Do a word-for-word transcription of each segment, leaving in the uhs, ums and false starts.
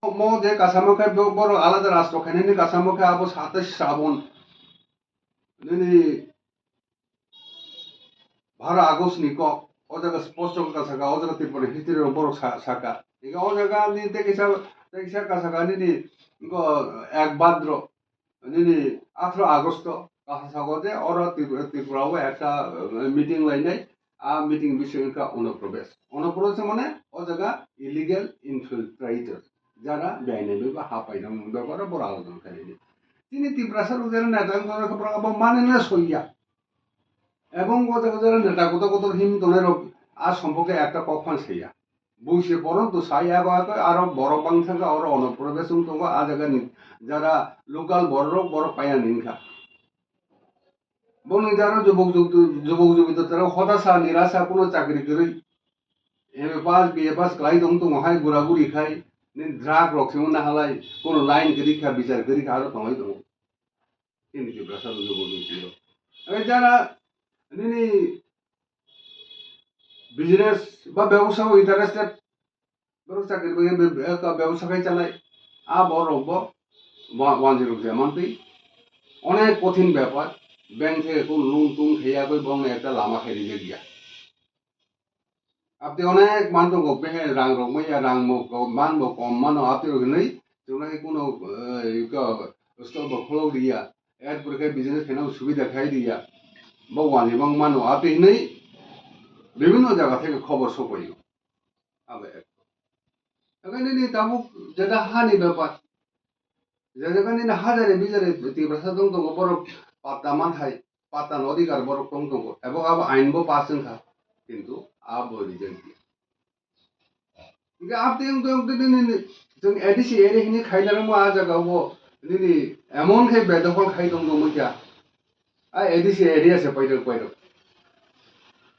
mo je kasamo khe bo-, borok alada rastro khainani kasamo khe abo satais Srabon. Nini baro August ni kok, o jaga sposto kha saka, o jaga Tripura history rok borok sa-, saka. Ega o jaga ni tei kisa, tei kisa kha saka nini, go ek Bhadra, nini atharo August, kha saka je oro Tripura, Tripura o ekta, eh, meeting lainai, a meeting bising wngkha Onoprobesh. Onoprobesh mane o jaga illegal infiltrator. Jara biyai nai bai ba ha painani bebaro borok alojona khainani. Chini Tiprasa rok jera neta wngkha borok abo mane na soiya. Ebong o jaga jera neta kotor kotor him tongnai rok a sompoke ekta kok phan saiya. Buise poron to sai ago ago aro borok bangsa wngkha oro Onoprobesh wng tongo a jaga ni jara local borok rok borok paina ni wngkha. Boni jara jubok jubok jubok jubok to tara hotasa nirasa kuno chakri kwrwi. M A pass, B A pass kwlai tong tongo hai gura guri khai, ni drug rok simo nahalai, kono line kwrwi kha, bichar kwrwi kha, aro tongwi tongo. Chini Tiprasa rok jobo jobo twiyo. Age jara nini business ba bebosa o interested, borok chakri bai be-, be-, ka bebosa khai chalai, a borok bo wa-, wanjwi rok je mantwi onek kothin bepar, bank theke kunu loan tung khaiya koi bongni ekta lama khai rijak ya. Aboni onek man tongo, behe rang rok manya, rang bo ko-, man bo kom mano, aboni hinwi chwng nai kuno, eh, iko store bo khulok riya, er pore khe business khaina subida khai riya, bo wani bang mano, aboni hinwi bibhinno jaga theke khobor sopaio. Abo ek. Abo nini tabuk jeda hani bepar. Je jaga nini hajare bijare Tiprasa tong tongo, borok patta manthai, patta no adhikar borok tong tongo, ebo abo ain bo pass wngkha, kintu abo rijak ya. Hingke abteng tong tong nini chwng A D C area hini khaina rwma a jaga o nini emon khe bedokhol khai tong tongmani kya. A A D C area se paidok paidok.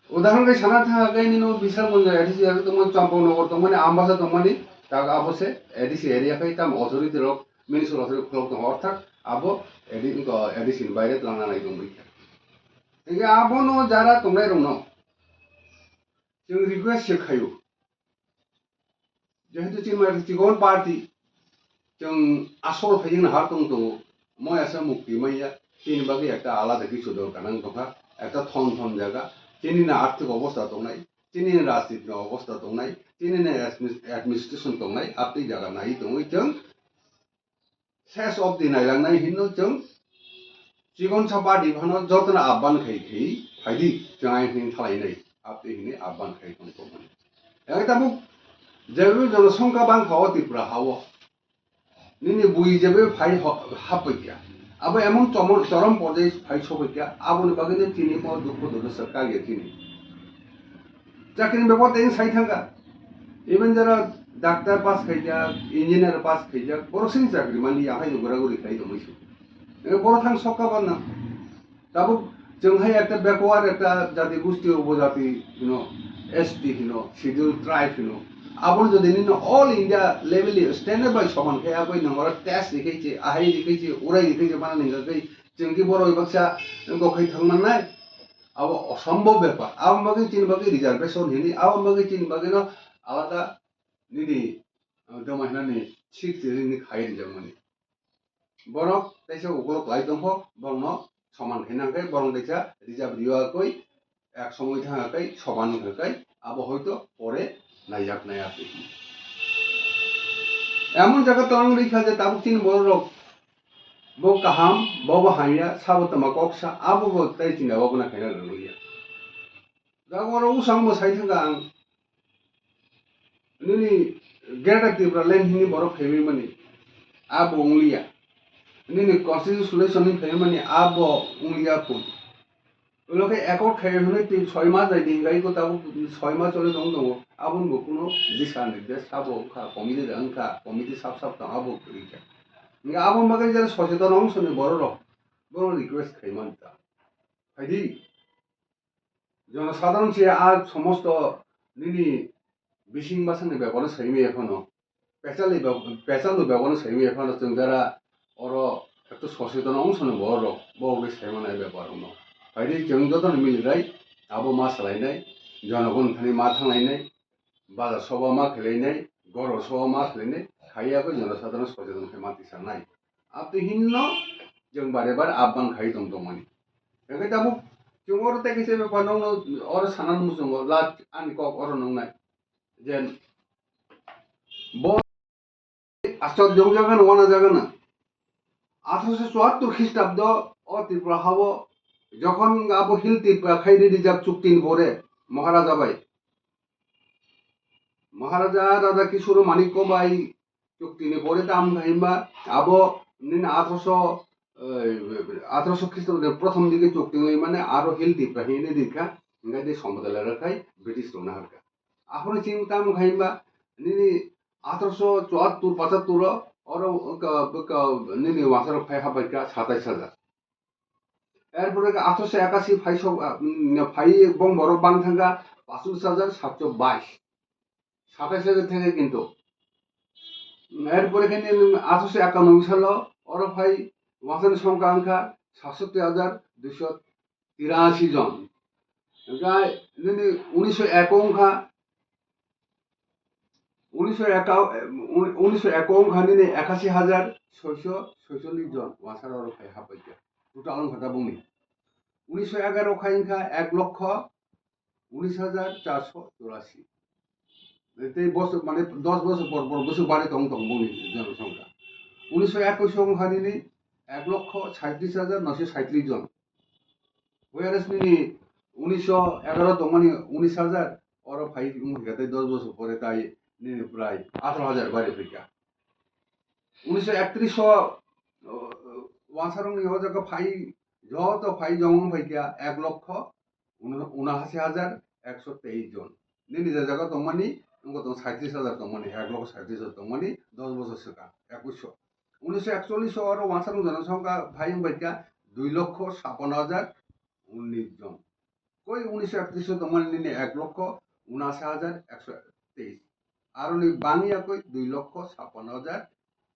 Udahoron khe sana thang khe nini Bisramganj A D C area tongmani, Champaknagar tongmani, Ambasa tongmani, tak abo se A D C area khai tam authority rok, municipal authority khulok tongo, orthat abo A D, A D C ni baire twlangna nai tongmani khe. Hingke abono jara tongnai rokno chwng request se khaio. Jehetu chini mai chikon party, chwng asol phaiyung nahar tong tongo, moi asa mukti manya, chini bagwi ekta alada kisu dor kanang tongkha, ekta thon thon jaga, chini na arthik obosta tongnai, chini na rajniti obosta tongnai, chini na admi-, administration tongnai, apni jaga nai tongwi chwng ses obdi nailangnai hinno chwng chikonsa party phano jotono abban khai khai phaidi chwng ayang hini thalainai abdi hini abban khai tong tongmani. Yang tabuk jebai jonosongkha bangkha o Tripura hao. Nini bui jebai phai ho-, hapbaikha. Abo emon chomor-, chorom porjai phai sobaikha. Aboni bagwino chini mo dukho durdosa kagya chini. Chakrini bepar tei sai thangkha. Even jara doctor pass khaijak, engineer pass khaijak, borok sini chakri mani ya hai gura guri khai tongwi se. Ego borok thang sokka banna. Tabuk chwng hai ekta backward ekta jati gusti upojati hino, S T hino, schedule tribe hino. Abo jodi nini all India level ni standard bai soman khe aboni nangora test rikhai se, ahai rikhai se, urai rikhai se mana ningkha khai chwng ki borok baksa gokhai thang mannai. Abo osombob bepar. Aboni bagwi chini bagwi reservation hini, aboni bagwi chini bagwino alada nini, uh, doma hinani sixth schedule ni khai rijak mani. Borok teisa ukulok lai tongkho, borokno soman khe nang khe borok teisa reserve riya koi, ek somoi thang khe soman wng khe abo hoito pore naiyak naiyak. Emon jaga tong rikha je tabuk chini borok bo kaham, bo bo hamya, sabo tama kok sa, abo bo tei chini abo bo na khaina rwliya. Jaga oro usang bo sai thangkha ang, nini Greater Tipraland hini borok phaimani, abo wngliya. Nini constitution ni phaimani, abo wngliya phun. Ulo khe accord khai hwnwi twi soi mas nai di hinkai ko tabuk soi mas choli tong tongo. Aboni bo kuno disa nirdesh sabo wngkha, committee da wngkha, committee sap sap tong abo kwrwi kha. Hinga aboni bagwi jara socheton ongso ni borok rok, borok request khai man ta. Phaidi. Jonosadharon se a somosto nini bising bwsakni bepar no saimaya phano, pechalni be-, pechalni bepar no saimaya phano chwng jara oro ekto socheton ongsono borok rok, bo bai saimanai bepar rok no. Phaidi chwng jotono milirai abo ma salainai, jonogon thani ma thanglainai, bazar soba ma khelainai, Goro so ma khlainai, khaiya khe jonosadharon socheton khe ma tisanai. Abtwi hinno chwng bare bare apban khai tong tongmani. Hwnkhe tabuk chwng oro tei kisa bepar nokno oro sanani muchungo last ani kok oro nungnai. Je bo Aswk jokjagano, wanajagano. Athroso chuattor Khristapdo o Tripura hao jokhon abo Hill Tripura khai rijak chuktini pore Maharaja bai. Maharaja Raja Kishore Manikya bai chuktini pore tam khaimba abo nini athroso, eh, athroso Khristapdo prothom dike chukti wngwi mane aro Hill Tripura hinwi rikha, hingkhe de Somodala rwkhai British rokno harkha. Aphuru chini tam khaimba nini athroso chuattor pochattor o oro ka, ka, nini wasarok phai habaikha satais hajar. Erpore khe athroso ekasi phai sok, ah, mm, phai bong borok bang thangkha pachulis hajar satso bais. Satais hajar theke kintu. Erpore khe nini athroso ekanoboi salo oro phai wasani songkha wngkha satsatti hajar duiso tirasi jon. Hingkhe nini unisho ek wngkha, unisho ek, unisho ek wngkha nini ekasi hajar soiso soisollis jon wasarok phai habaikha. Total wngkha tabukni. Unisho egaro khai wngkha ek lokho unis hajar charso churasi. Tei bosor, mane, dos bosor por por bwswk bari tong tong boni jonosongkha. Unisho ekush wngkha nini ek lokho saitris hajar noisho saitris jon. Whereas nini unisho egaro tongmani unis hajar, oro phai wngkha tei dos bosor pore tai nini prai atharo hajar bari phaikha. Unisho ektris o, o, o, wansarokni o jaga phai, joto phai jomon phaikha ek lokho un-, unasi hajar ekso teis jon. Nini je jaga tongmani, wngkha tong saitris hajar tongmani, ek lokho saitris hajar tongmani, dos bosor swkang, ekush o. Unisho ekchollis o oro wansarok jonosongkha phai wngbaikha dui lokho sappanno hajar unnis jon. Koi unisho ektris o tongmani nini ek lokho unasi hajar ekso teis. Aroni bangya koi dui lokho sappanno hajar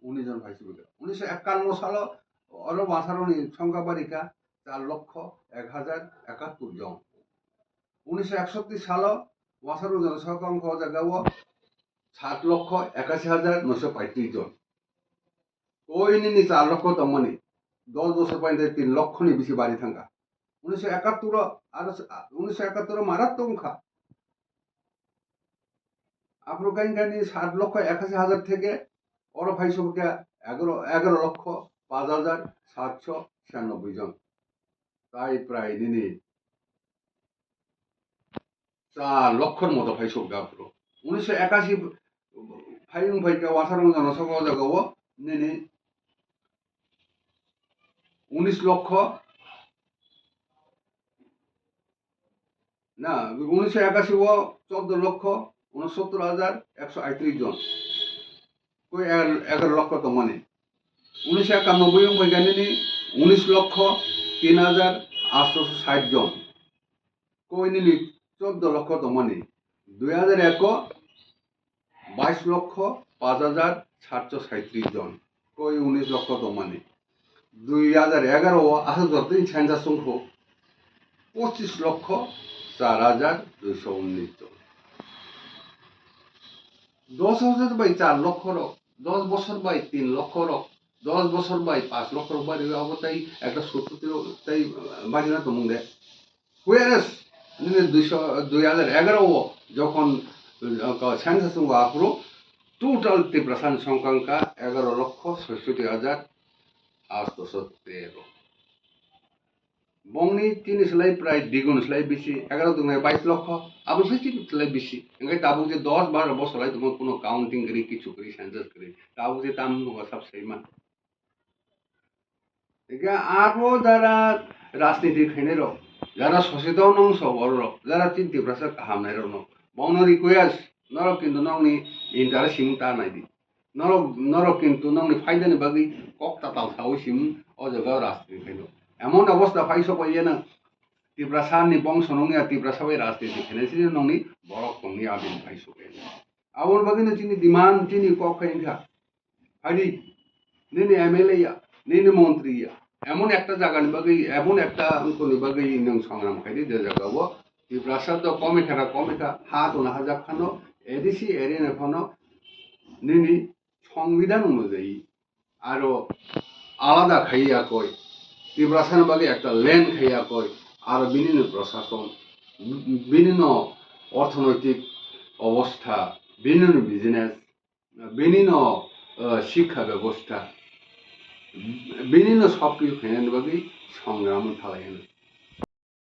unnis jon phai sibika. Unisho ekkanno salo oro wasarokni songkha barikha char lokho ek hajar ekattor jon. Unisho eksotti salo wasarok jonosongkha wngkha o jaga o sat lokho ekasi hajar noisho paitris jon. Koi nini char lokho tongmani, dos bosor painte tin lokhoni bisi bari thangkha. Unisho ekattor o, aro s-, unisho ekattor o marat tongkha. Aphuru kain kain sat lokho ekasi hajar theke oro phai sobokhe egaro, egaro lokho pach hajar satso chiyanobboi jon. Tai prai nini char lokhor moto phai sok ga phuru. Unisho ekasi phai wng phai kha wasarok jonosongkha o jaga o nini unis lokho na, unisho ekasi o choddo lokho unosottor hajar ekso aitris jon. Koi egar-, egaro lokho tongmani. Unisho ekanobboi wng phai kha nini unis lokho tin hajar atso sait jon. Koi nini choddo lokho tongmani. Dui hajar ek o bais lokho pach hajar satso saitris jon. Koi unis lokho tongmani. Dui hajar egaro o aswk jotoni census wngkhu pochis lokho char hajar duiso unnis jon. Dos hajar bai char lokho rok, dos bosor bai tin lokho rok, dos bosor bai pach lokho rok bari abo tai ekta sotto tei bari na tongmung de. Whereas nini duiso, dui hajar egaro o jokhon, uh, census wngkha aphuru total Tiprasa ni songkha wngkha egaro lokho soichoti hajar atso tero. Bongni chini slai prai digun slai bisi, egaro dungnai bais lokho, abo slai chini slai bisi. Hingke tabuk je dos baro bosor lai tongma kuno counting kwrwi, kichu kwrwi, census kwrwi. Tabuk je tam wngkha sab saima. Hingke abo jara rajniti khainai rok, jara soseton wngso borok rok, jara chini Tiprasa kaham nai rok no, bono request, norok kintu nokni interest simi ta nai di. Norok, norok kintu nokni phaidani bagwi kok tatal sawi simi o jaga rajniti khaino. Emon obostha phai sok bai yeno Tiprasa ni bongso nung ya, Tiprasa bai rajniti khainai sini nokni borok tongni abini phai sok bai. Aboni bagwi no chini demand, chini kok khai wngkha. Phaidi, nini M L A ya, nini montri ya, emon ekta jagani bagwi, emon ekta wngkoni bagwi nwng songram khaidi, je jagao Tiprasa to komikha na komikha, ha tongna hajak phano, A D C area ni phano, nini সংবিধান অনুযায়ী আরো আলাদা খাইয়া কই, তিপ্রাসানি বাদে একটা ল্যান্ড খাইয়া কই, আরো বিভিন্ন প্রশাসন, বিভিন্ন অর্থনৈতিক অবস্থা, বিভিন্ন বিজনেস, বিভিন্ন শিক্ষা ব্যবস্থা, বিভিন্ন সব কিছু খাইয়া বাকি সংগ্রাম থালাই।